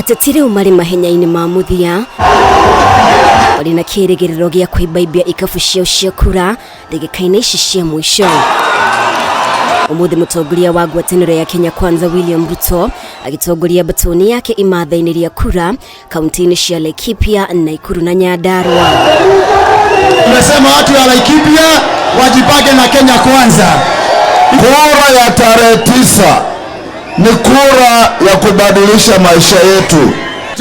Ateti rĩu marĩ mahenya-inĩ ma mũthia marĩ na kĩrĩgĩrĩro gĩa kwĩmbaimbia ikabu ciao cia kura ndagĩka-inĩ ici cia mũico. Ũmũthĩ mũtongoria wa ngwatanĩro ya Kenya Kwanza William Ruto agĩtongoria mbatũni yake imatha-inĩ rĩa kura kaunti-inĩ cia Laikipia, Naikuru na Nyandarua. Tumesema watu wa Laikipia wajipange na Kenya Kwanza. Kura ya tarehe 9 ni kura ya kubadilisha maisha yetu.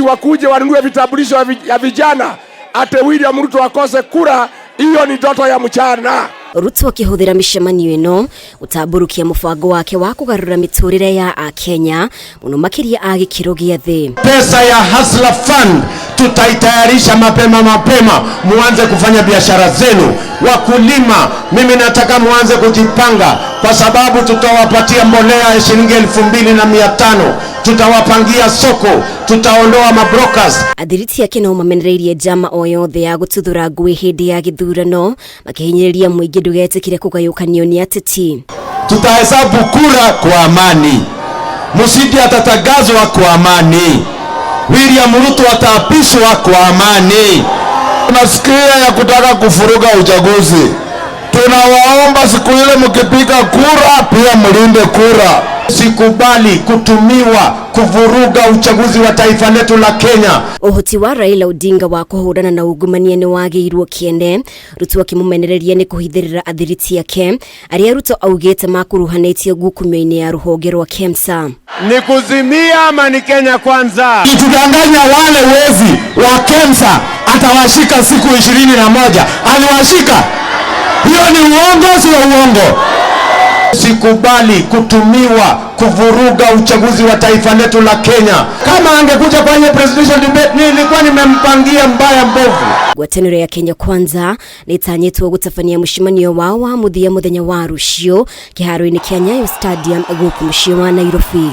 Wakuje wanunue vitambulisho ya vijana, ate William Ruto akose kura, hiyo ni ndoto ya mchana. Ruto akĩhũthĩra mĩcemanio ĩno gũtambũrũkia mũbango wake wa kũgarũra mĩtũrĩre ya Akenya mũno makĩria a gĩkĩro gĩa thĩ. Pesa ya Hustler Fund tutaitayarisha mapema mapema, muanze kufanya biashara zenu. Wakulima, mimi nataka muanze kujipanga, kwa sababu tutawapatia mbolea ya shilingi 2,500, tutawapangia soko, tutaondoa mabrokers. Athiriti ake no mamenereirie njama o yothe ya gũtuthũra ngũĩ hĩndĩ ya gĩthurano makĩhinyĩrĩria mũingĩ ndũgetĩkĩre kũgayũkanio nĩ ateti. Tutahesabu kura kwa amani, mshindi atatangazwa kwa amani, William Ruto ataapishwa kwa amani. Tunasikia ya kutaka kufuruga uchaguzi. Tunawaomba siku ile mkipiga kura pia mlinde kura. Sikubali kutumiwa kuvuruga uchaguzi wa taifa letu la Kenya. Ũhoti wa Raila Odinga wa kũhũrana na ungumania nĩ wagĩirwo kĩene, Ruto akĩmũmenereria nĩ kũhithĩrĩra athiriti ake arĩa Ruto augĩte makuruhanĩtio ngukumio-inĩ ya rũhonge rwa KEMSA. Ni kuzimia ama ni Kenya Kwanza? Kitudanganya wale wezi wa KEMSA atawashika siku 21. Aliwashika. Hiyo ni uongo, sio uongo? Sikubali kutumiwa kuvuruga uchaguzi wa taifa letu la Kenya. Kama angekuja kwenye presidential debate, nilikuwa nimempangia mbaya mbovu. Ngwatanĩro ya Kenya Kwanza nĩ ĩtanyĩtwo gũtabania mũcemanio wao wa mũthia mũthenya wa rũciũ kĩharo-inĩ kĩa Nyayo Stadium gũkũ mũciĩ wa Nairobi.